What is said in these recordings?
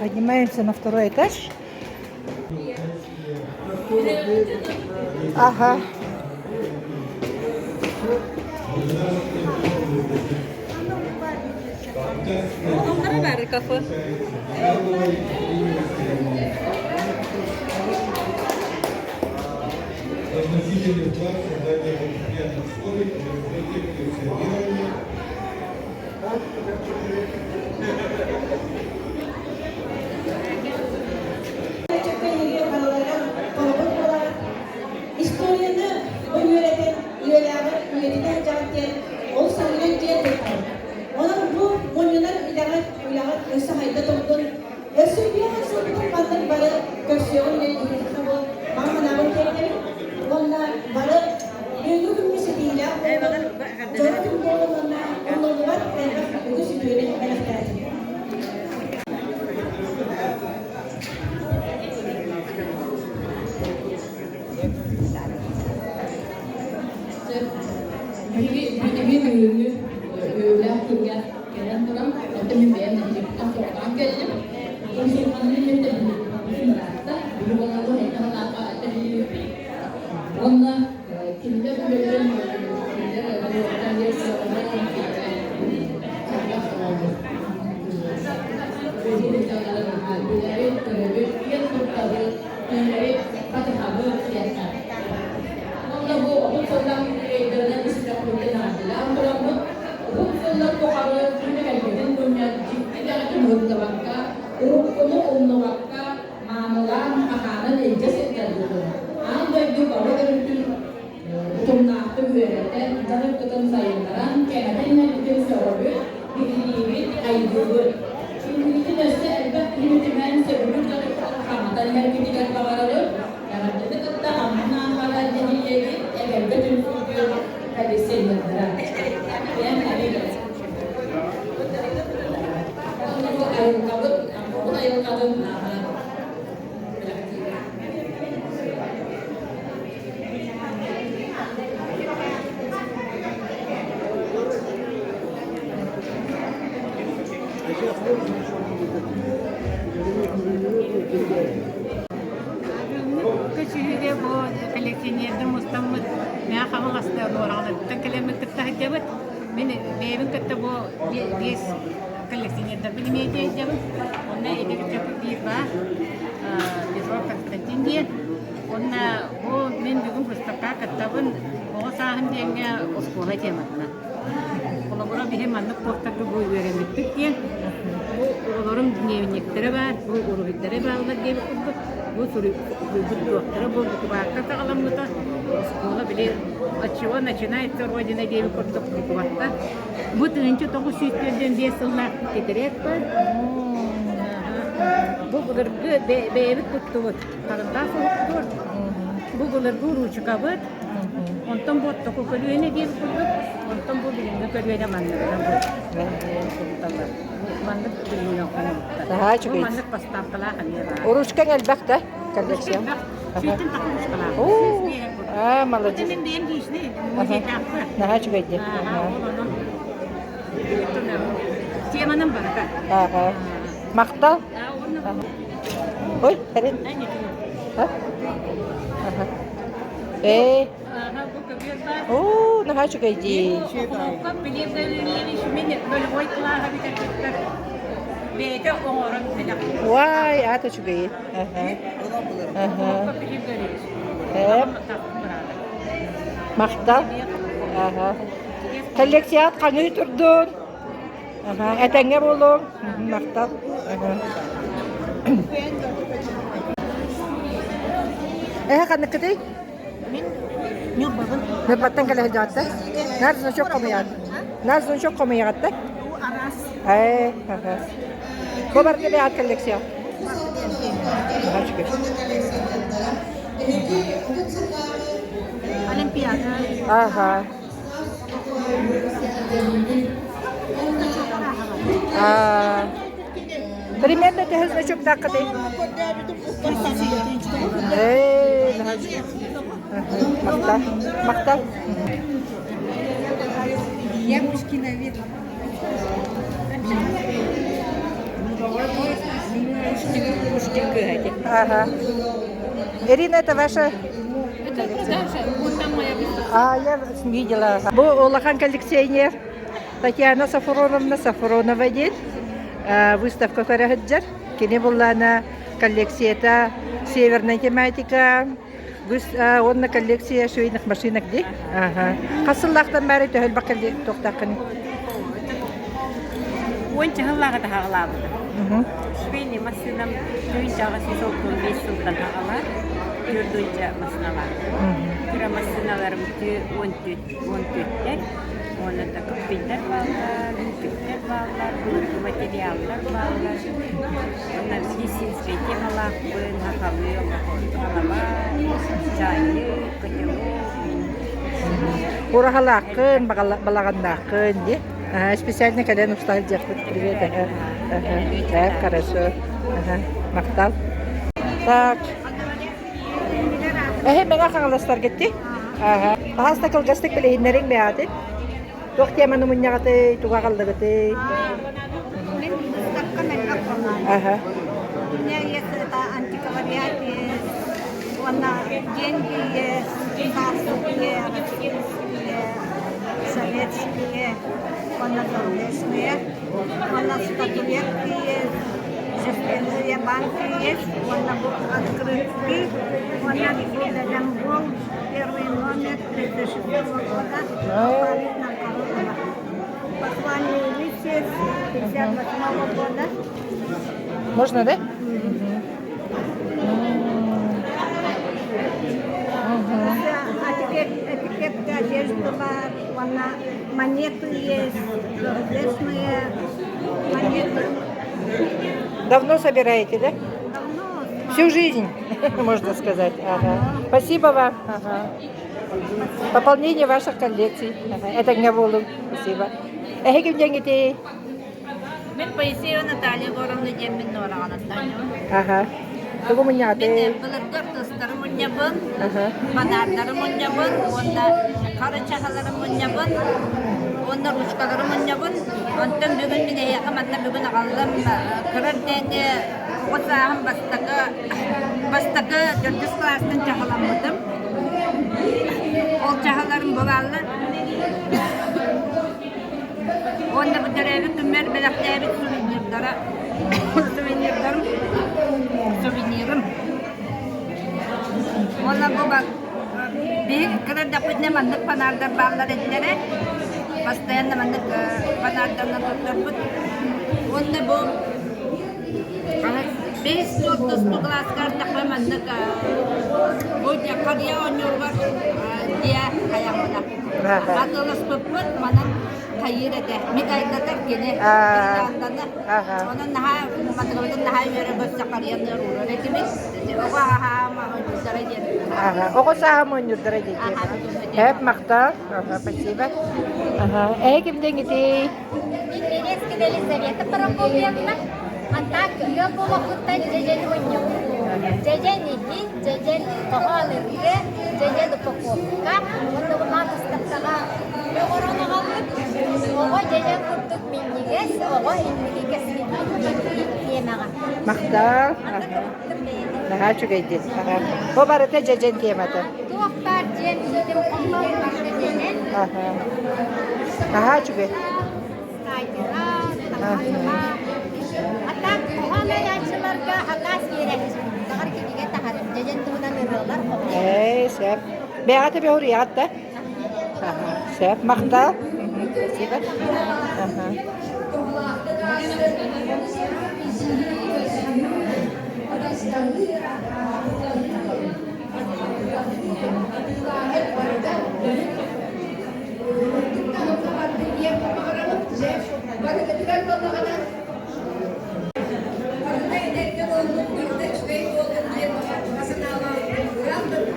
Поднимаемся на второй этаж. Ага. Onlara verdi kapı. Значительный вклад в создание благоприятных условий для развития коллекционирования. Историяны үөрэтэн, үөрээҕи үйэтитэн дьон диэн ол сылынан диэн туттар. Онон бу мунньунар үлэҕит үлэҕит өссө хайда турдун, өссө үһүөн сылбытын маннык бары көрсүөҕүн диэн иһиэххэ бу баҕа санаабын тиэрдэбин. Уонна бары бүгүҥҥү күҥҥэ ситиһиилээх буолун, дьоро күн буолун уонна умнуллубат элбэх үгүс үтүөнү бэлэхтээтин. Биһиги билигин үөрүү үөрүүлээх күҥҥэ кэлэн туран, оттон мин бэйэм нэһилиэкпиттэн тоҕолоон кэллим. Комсомолунан тэриллибит ыраатта. Бүгүн олорбут этэ-санааҕа тэриллибиппит. Уонна кинилэр үлэлэрин кинилэр сэргэх билэбит, көрөбүт, киэн туттабыт, кинилэри батыһабыт диэххэ. Уонна бу 30 сыллаах юбилейдарынан ис-сүрэхпитин аадылаан тураммыт, уһун сыллар тухары күнү-кэлбитин мунньан дьикти дэҕитин уһуктабакка, уруккуну умнубакка, маанылаан, хаһаанан илдьэ сылдьарбытын, аан дойду бары өрүтүн утумнаахтык үөрэтэн, дьарыккытын сайыннаран, кэҥэтэн иһэрбитин сөҕөбүт, биһириибит, хайгыыбыт. Инникитин өссө элбэх киһини түмэн, сөбүлүүр дьарыктарын хаҥатан иһэргитигэр баҕарабыт. Эҕэрдэни кытта Амма Наахара нэһилиэгин эгэлгэ түмсүүтүн коллекционердара. Бэйэм Бу айылҕабыт, Аммабыт айылҕатын наһаа бэлэхтиир. Көчүһүгэ бу коллекционердар мустаммыт мээ хаҥаласта Нуораҕаларыттан кэлэммит кытта сылдьабыт. Мин бэйэбин кытта бу биэс коллекционердарбын эмиэ сылдьабын. Онно эдэр ыччаппыт биир баар Петров Константин диэн. Уонна бу мин бүгүн выставкаҕа кыттабын оҕо сааһым диэҥҥэ оскуола тематынан. Холобура биһи маннык куортарга бу үөрэммиппит диэн бу оҕолорум дневниктэрэ баар, бу уруһуйдара бааллар диэбит курдук бу суруйбут туохтара бу букубаакка саҕаламмыта оскуола били от чего начинается родина диэбит курдук букубатта бу 1945 сыллаах тетрадь бар бу былыргы бэйэбит туттубут харандаас оһохтуур бу былыргы уруучукабыт Онтон бу оттоку көлүөнэ диэн курдук, онтон бу билиҥҥи көлүөнэ манныгынан бу суруталлар. Маннык билиҥҥи оҥоһуктар. Наһаа Бу үчүгэй. маннык поставкалаах эмиэ баар. Ручкаҥ элбэх да Ручка коллекция? элбэх. Сүүстэн тахса ручкалаах. Оо, аа, Это молодец. мин бэйэм личный Аха. музейдаахпын. Наһаа үчүгэй дии. Ааха, ол онон теманан барыта. Ааха. Махтал. Ой, Карин. А? Ага. Ээ. Оо, наһаа үчүгэй дии. Уай, аата үчүгэй. Аха. Аха. Махтал. Аха. Коллекцияҕыт хаҥыы турдун. Аха, этэҥҥэ буолуҥ. Махтал. Аха. Эһэ ханныккытый? Мин Ньурбабын. Ньурбаттан кэлэ сылдьаҕыттар? Наар значок хомуйаҕыт. Наар значок хомуйаҕыттар? Бу араас. Ээ, аха. Бу барыта бэйэҕит коллекция. Олимпиада. Аха. Аа, примерно төһө значоктааххытый? Ээ, наһаа Махтал. Махтал. Я Пушкина вид. Пушкин кыыһа ити. Ага. Ирина, это ваша Это даже вот там моя выставка. А, я видела. Бу улахан коллекционер Татьяна Сафроновна Сафронова диэн выставка көрө сылдьар. Кини буллаана коллекцията северная тематика, уонна коллекция швейных машинок дии. Ага. Хас сыллаахтан баары төһөлбөх туохтааххын? Уонча сыллааҕыта хаҕалаабытым. Швейный массыынам тыһыынчаҕа 135 сылтан хаҕалаан, түөрт массыыналаах. Кыра массыыналарым 14 14-тэр, уонна да кыптыйдар бааллар, үүтүктэр бааллар, былыргы материаллар бааллар. Уонна медицинскэй темалаахпын, сахалыы халабай, чайник, котелок. Ураһалааххын, балаҕаннааххын дии. Специально кэлэн устаһы дьиэхпит. Привет. Так, хорошо. Махтал. Так. Эһи мэҥэ хаҥаластаргыт дии. Хаһаас да кылгастык билиһиннэриҥ бэйэҕитин. Туох теманы мунньаҕытый, туга аҕаллыгытый? Мин выставка мэллэх Аха. У меня есть это антиквариат есть, уонна деньги есть, царские, российские, советские, уонна зарубежные, уонна статуэтки есть, жестяные банки есть, уонна открытки, уонна бэлэм буол, первый номер 36 года, алфавит на Королева. Послание лист есть 58 года. Можно, да? Этикетка одежда бар, уонна монеты есть, зарубежные монеты. Давно собираете, да? Давно. Всю жизнь, можно сказать. Ага. Спасибо вам. Ага. Пополнение ваших коллекций. Ага. Этэҥҥэ буолуҥ. Спасибо. Эһиги кимҥитий? Мин Поисеева Наталья Егоровна диэммин Нуораҕанаттан. Ага. Тугу мунньаҕытый? Мин былыргы артыыстары мунньабын, банаардары мунньабын, уонна хара чаһылары мунньабын, уонна ручкалары мунньабын. Онтон бүгүн мин эһиэхэ манна бүгүн аҕаллым кыра эрдээни оҕо сааһым бастакы бастакы төрдүс кылаастан чаһыламмытым. Ол чаһыларым булааллар. Уонна бу төрөөбүт күммэр бэлэхтээбит сувенирдара сувенирдарым сувенирым. Уонна бу биһиги кыра эрдэхпитинэ маннык фонардар бааллар этилэрэ. Постоянно маннык фонардарынан туттарбыт. Уонна бу бэһис суортусту кылааска эрдэхпэ маннык бу харыйа оонньууругар диэ хайаммыта. Атыыласпыппыт манан хайыыр этэ. Микайдатар кини гирлянданы. Онон наһаа матыгабытын наһаа үөрэ көрсө харыйаныар уурар этибит. Оҕо аһаам оонньуурдара диэн. Оҕо сааһым оонньуурдара диэн. Эп махтал. Спасибо. Эһи кимдеҥитий? Мин Березкина Елизавета Прокопьевна. А так ыал буолуохпуттан дьэдьэн мунньабын. Дьэдьэн иһит, дьэдьэн хоһоон ырыа, дьэдьэн упаковка. Уонна улахан ыстаптаҕа оҥорон аҕалбыт. Оҕо дьэдьэн курдук минньигэс, оҕо инники кэскилиир диэн тиэмэҕэ. Махтал. Наһаа үчүгэйдик. Бу барыта дьэдьэн темата. Туох баар дьиэм иһитим хомуйан барыта дьэдьэн. Наһаа үчүгэй. Стайдера, А так хоһоон айааччыларга хакаас биэрээччи. Саҕар кинигэ таһарым. Дьэдьэн туһунан ырыалар хоһоон. Ээ, сөп. Бэйэҕэ тэбэ уруйаҕыт да? Сөп, махтал. Спасибо. Ага.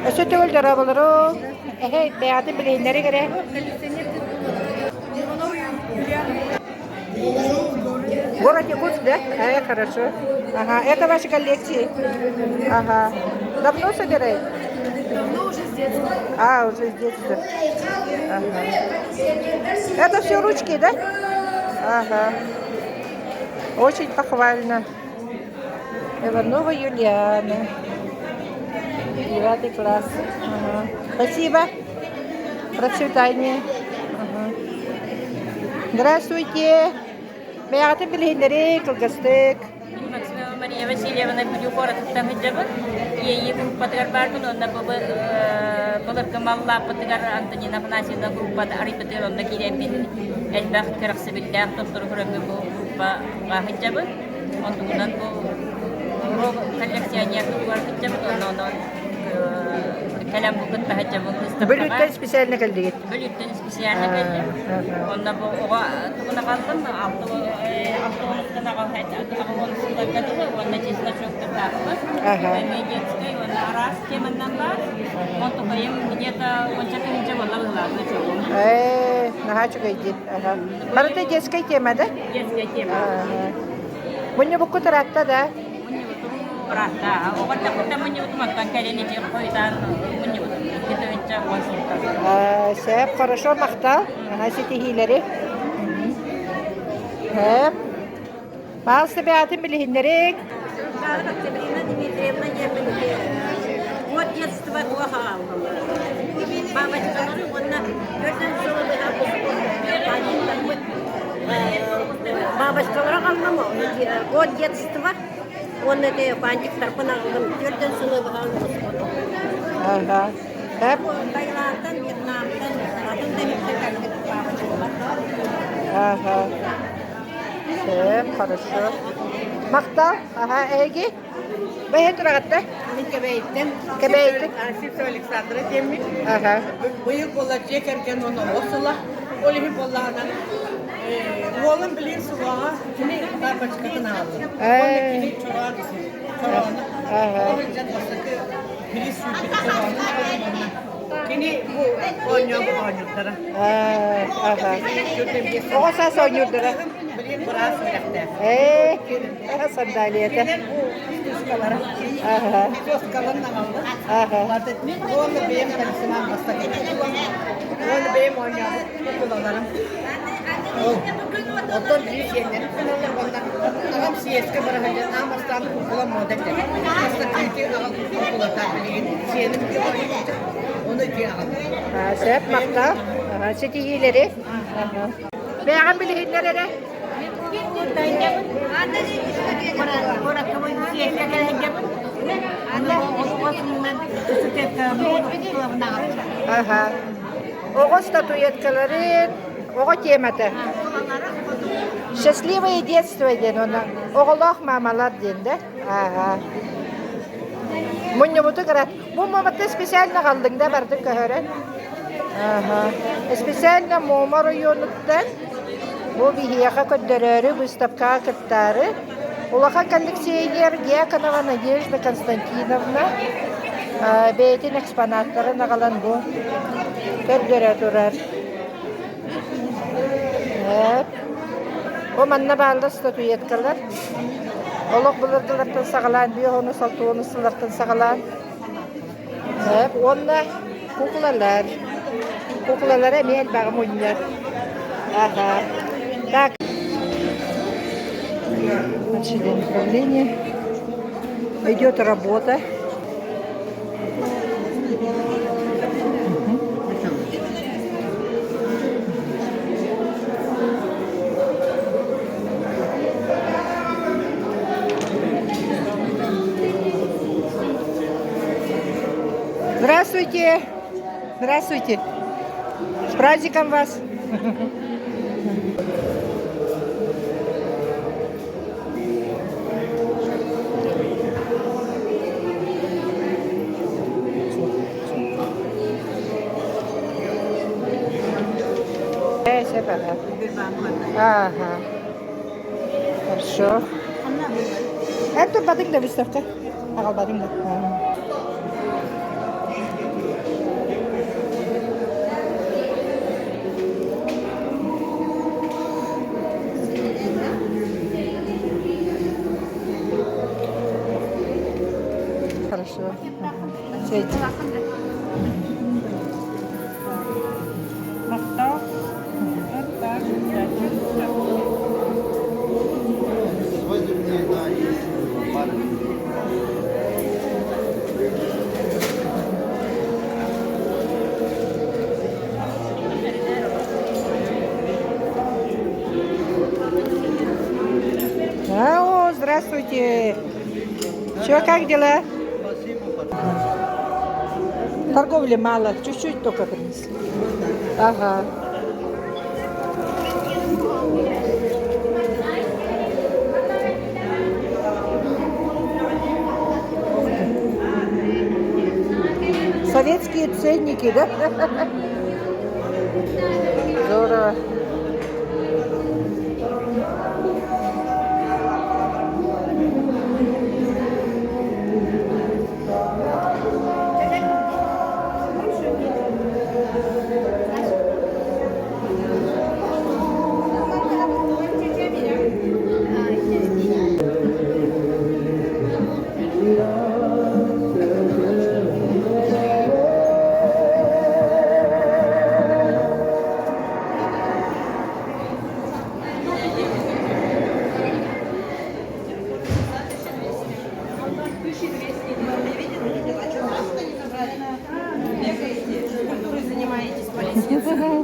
Өссө төгүл дорооболору. Эһэ, бэйэҕитин билиһиннэри кэрэ. Город Якутск, да? Хорошо. Ага, это ваши коллекции? Ага. Давно собираете? Давно уже с детства. А, уже с детства. Ага. Это все ручки, да? Ага. Очень похвально. Иванова Юлиана. Девятый класс. Ага. Спасибо. Процветания. Ага. Здравствуйте. Бэйэҕитин билиһиннэри кылгастык. Максимова Мария Васильевна Бүлүү куоратыттан сылдьабын. Иэйии группатыгар баарбын уонна былыргы маллааппытыгар Антонина Афанасьевна группата арыйбытыгар онно киирэммин элбэх кэрэхсэбиллээх тохтору көрөммүн бу группаҕа сылдьабын. Онтугунан бу коллекционер туһугар сылдьабыт уонна онон кэлэн бу кытта сылдьабын выставкаҕа. Бүлүүттэн специально кэллигит? Бүлүүттэн специально кэллим. Онно бу оҕо тугун аҕаллым, алта уонуттан аҕа сылларга дылы уонна чесночоктардаахпын. Эмиэ детскай уонна араас теманнан баар. Онтукайым где-то уонча тыһыынча буолла быһыылаах значогум. Ээ, наһаа үчүгэй диэн. Барыта детскай тема да? Детская тема. Мунньубуккут ыраатта да? Мунньубутум ыраатта. Оҕо мунньубутум оттон кэлин ити хойутаан мунньубутум. Икки тыһыынча уон сылтан. Сөп, хорошо, махтал. Наһаа ситиһиилэри. Сөп. Паалса бэйэтин билиһиннэриҥ. Октябрина Дмитриевна диэммин вот детство туох аҕаллым. Бабочкалары уонна төрдүн сылы быһа бабочкалары аҕаллым год детства уонна те бантиктарбын аҕаллым төрдүн сылы быһа Ага. Таиландтан, Вьетнамтан, атын да кэлбит бабочкалар. Ага. Сөп, хорошо. Махтал. Ага, эһиги? Бэйэ тураҕытта? Мин Кэбээйиттэн. Кэбээйиттэн. Сивцева Александра диэммин. Ага. Быйыл буолла дьиэ кэргэн уонна оҕо сыла. Ол иһин буоллаҕынан уолум билигин сылаҕа кини бабочкатын аҕалла. Уонна кини чороон чороону. Ол сылдьан бастакы били сүүрбүт чороону уонна Кини бу оонньообут оонньуурдара. Оҕо саас оонньуурдара. Билигин быраас үөрэхтээх. Ээ, сандалията. Кинилэр бу штучкалара. Прическаларын аҕалла. Уонна бэйэм талисман бастакы. Уонна бэйэм оонньообут кукулаларым. Оттон биир сиэннэрим кэлэллэр уонна аҕам съезкэ бара сылдьан аан бастаан кукула муода этэ. Бастакы ити аҕам кукулата билигин сиэним ону ити аҕам. Сөп, махтал. Ситиһиилэри. Бэйэҕин билиһиннэр эрэ. Аха. Оҕо статуэткаларын Оҕо темата «Счастливое детство» диэн уонна «Оҕолоох маамалар» диэн да. Ааһа. Мунньубуту кыра. Бу маматы специально аҕаллыҥ да бардын көһөрөн. Ааһа. Специально Муома оройуонуттан бу биһиэхэ көрдөрөөрү выставкаҕа кыттаары улахан коллекционер Дьяконова Надежда Константиновна бэйэтин экспонаттарын аҕалан бу көрдөрө турар. Бу манна бааллар статуэткалар. Олох былыргылартан саҕалаан, биэс уонус, алта уонус сыллартан саҕалаан. Уонна куклалар. Куклалара эмиэ элбэҕи мунньар. Ага. Так. Направление. Идет работа. Здравствуйте! Здравствуйте! С праздником вас! Ага. Хорошо. Это бадың да выставка. Аҕалбатыҥ да. Хорошо. Свадебные, да, и пары. Здравствуйте. Че, как дела? Торговли мало, чуть-чуть только принесли. Ага. Советские ценники, да? Здорово.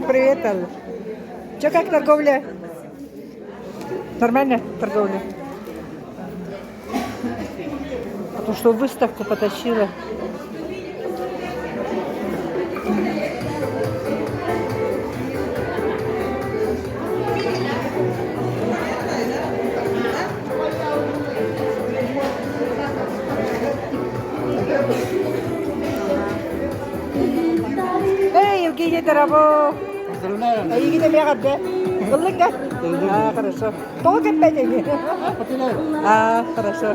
Привет, Алла. Че, как торговля? Нормально торговля? Потому что выставку потащила. Эй, Евгений, дорогой! Эйигин эмиэ эҕэрдэ. Ыллыҥ да? А, хорошо. Тоҕо кэппэтиҥ? А, хорошо.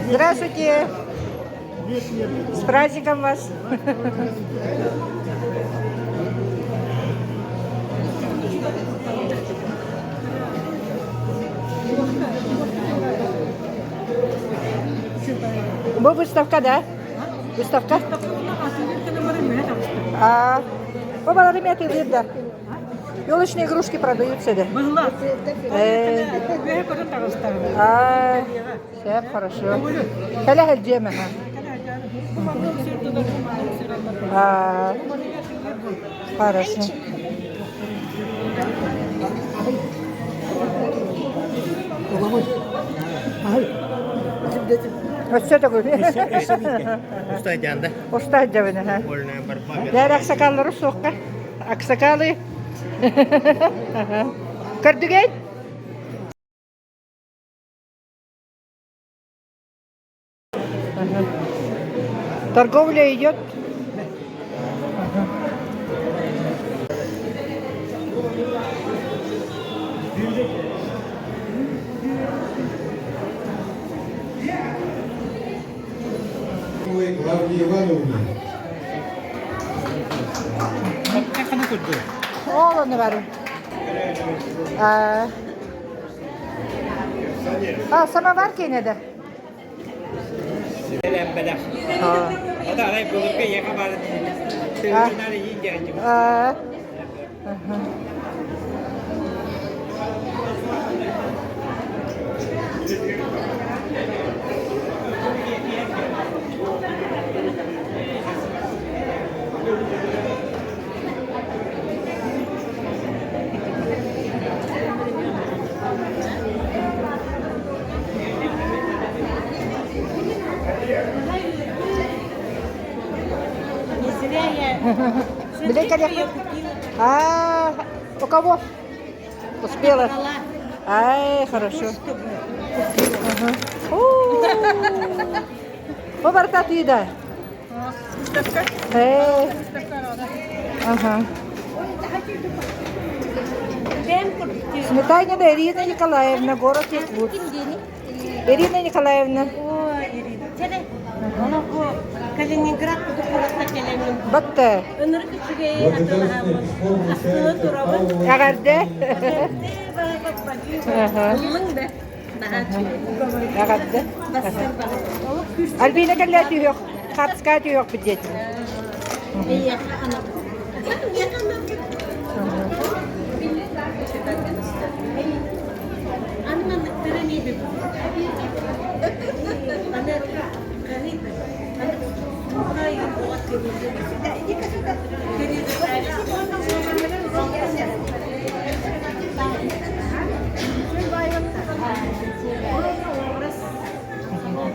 Здравствуйте! С праздником вас! Бу выставка, да? Выставка? А, бу балары мен атыылыыр да. Елочные игрушки продаются да. Была. А, все хорошо. Кэлэ сылдьыам А, хорошо. Өссө төгүл. Устайдянда. Устайдябын, аха. Дәр аксакаллары суохха. Аксакалы. Көрдүгэй? Торговля идет. Клавдии Ивановне. Ол оны барын. А, а самовар кенеді. А. Не зря я... Биле кэлиэхпит. А, у кого? Успела. Ай, хорошо. Ага. О, барта ты да. Эй. Ага. Сметанина Ирина Николаевна, город Якутск. Ирина Николаевна. Калининград курорта кэлэммин. Батта. Ынырык үчүгэй атылаһаммын. Астына турабын. Эҕэрдэ. Ыллыҥ да. Эҕэрдэ. Альбина кэллээ түһүөх, хапска түһүөхпүт диэтим. Эйиэхэ анабыт.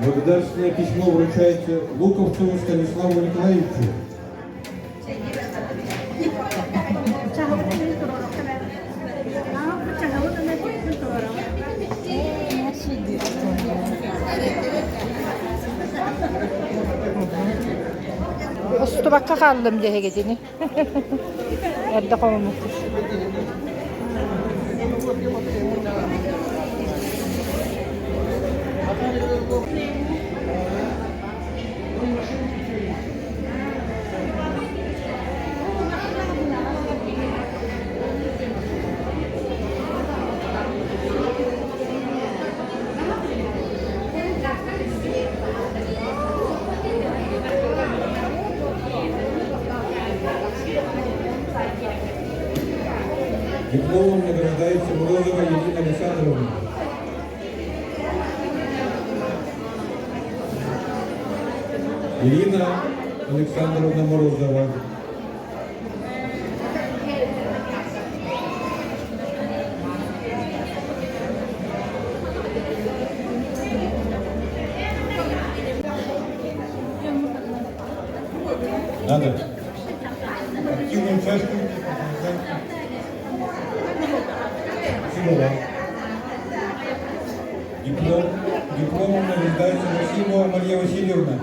Благодарственное письмо вручается Луковцеву Станиславу Николаевичу. Устубакка хааллым дьэһигитини. Эрдэ хомуммуппут. Дипломом награждается Морозова Елена Александровна. Ирина Александровна Морозова. Надо. Активно участвуйте. Спасибо вам. Диплом, дипломом награждается Максимова Мария Васильевна.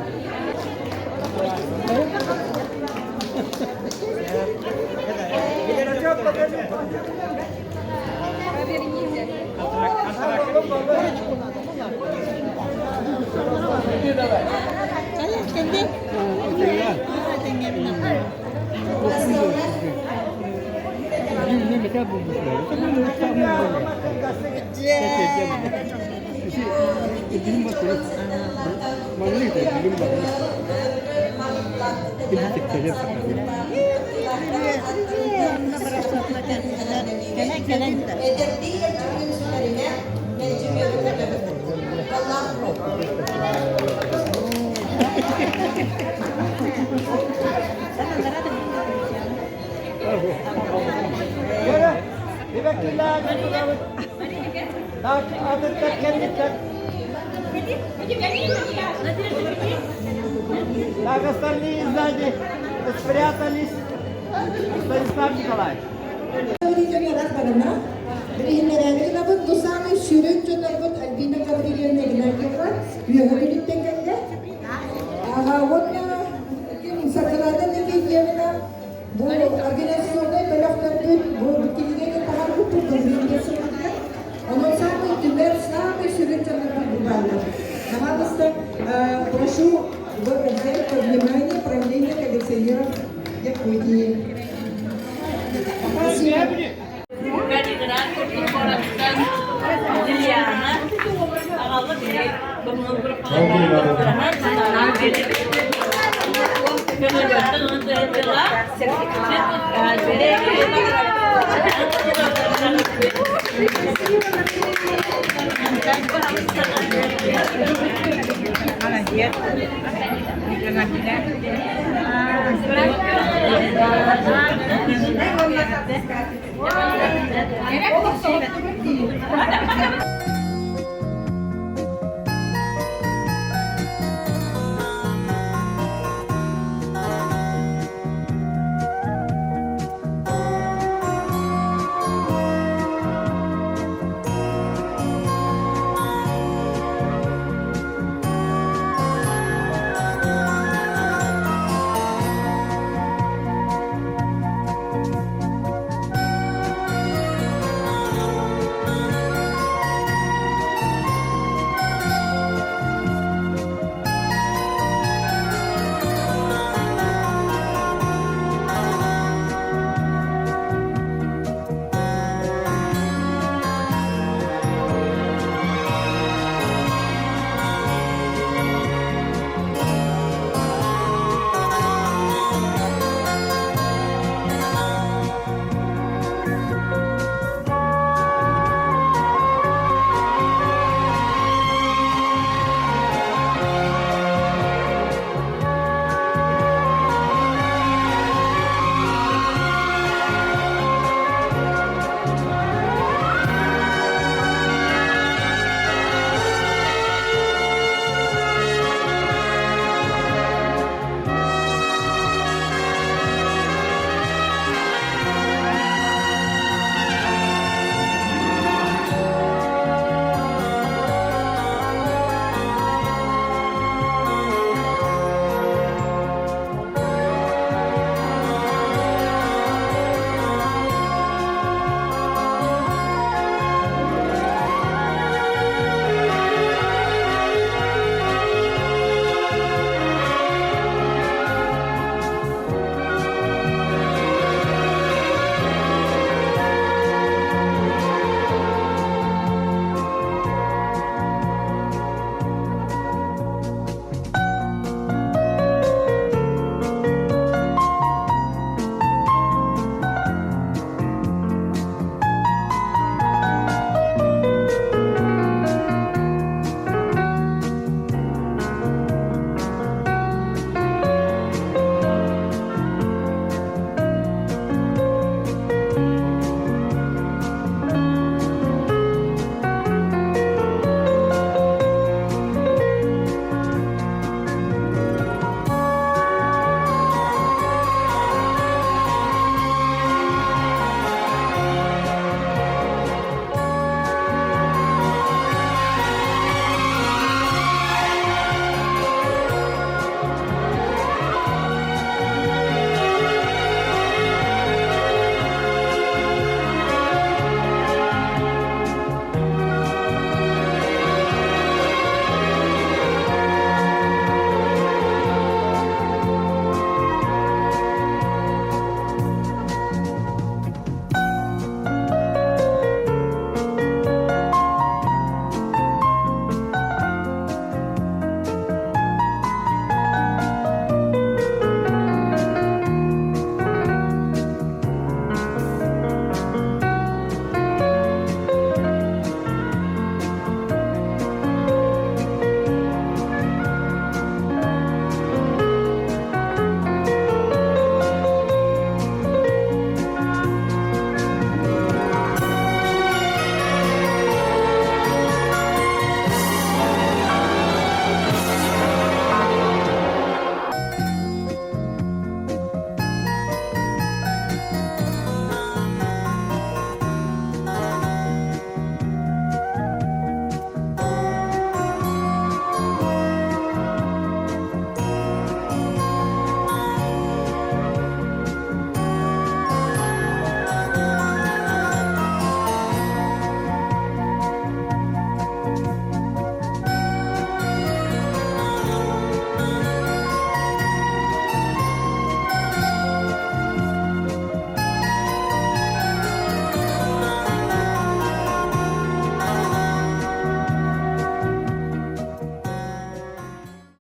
Так, остальные сзади спрятались. Станислав Николаевич. Билиһиннэрээри бу саамай сүрүн дьоннорбут Альбина Гаврильевна Игнатьева үөһэ Бүлүүттэн кэллэ. Аха, уонна ким Саргылана Никитьевна бу организационнай бөлөхтөрбүт бу кинигэни таһаарбыппыт Гаврильевна Онон самый түмэр, самый сүрүн дьоннорбут бу бааллар. Пожалуйста, прошу взять под внимание правление коллекционеров Якутии. Спасибо. Калининград куораттан Ильяна аҕаллык